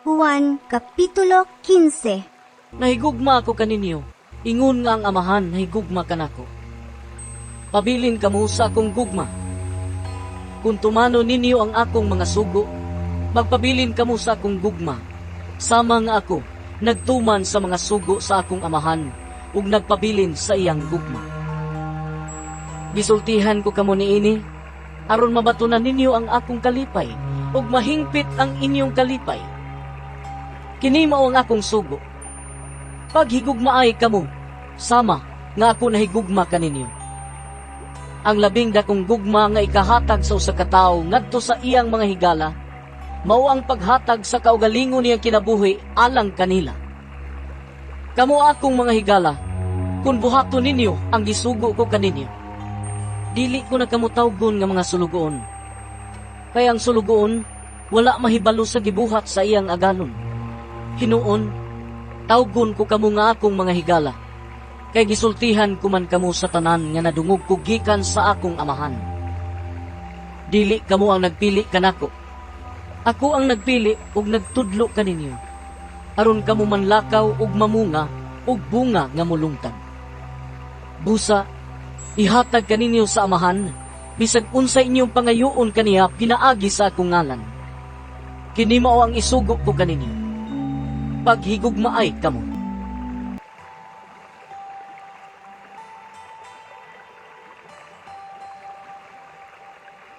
Juan Kapitulo 15. Nahigugma ako kaninyo, ingon nga ang Amahan nahigugma kanako. Pabilin kamo sa akong gugma. Kung tumanon ninyo ang akong mga sugo, magpabilin kamo sa akong gugma. Sama nga ako, nagtuman sa mga sugo sa akong Amahan, ug nagpabilin sa iyang gugma. Gisultihan ko kamo niini, aron mabatunan ninyo ang akong kalipay, ug mahingpit ang inyong kalipay. Kini mao ang akong sugo: paghigugmaay kamo, sama nga ako nahigugma kaninyo. Ang labing dakong gugma nga ikahatag sa usa ka tawo ngadto sa iyang mga higala, mao ang paghatag sa kaugalingon niyang kinabuhi alang kanila. Kamo akong mga higala, kung buhaton ninyo ang gisugo ko kaninyo. Dili ko na kamo tawgon nga mga sulugoon. Kay ang sulugoon, wala mahibalo sa gibuhat sa iyang agalon. Hinuon, tawgon ko kamo nga akong mga higala, kay gisultihan ko man kamo sa tanan nga nadungog ko gikan sa akong Amahan. Dili kamo ang nagpili kanako. Ako ang nagpili ug nagtudlo kaninyo, aron kamo manlakaw ug mamunga og bunga nga mulungtad. Busa, ihatag kaninyo sa Amahan bisag unsa inyong pangayoon kaniya pinaagi sa akong ngalan. Kini mao ang isugo ko kaninyo: paghigugmaay kamo.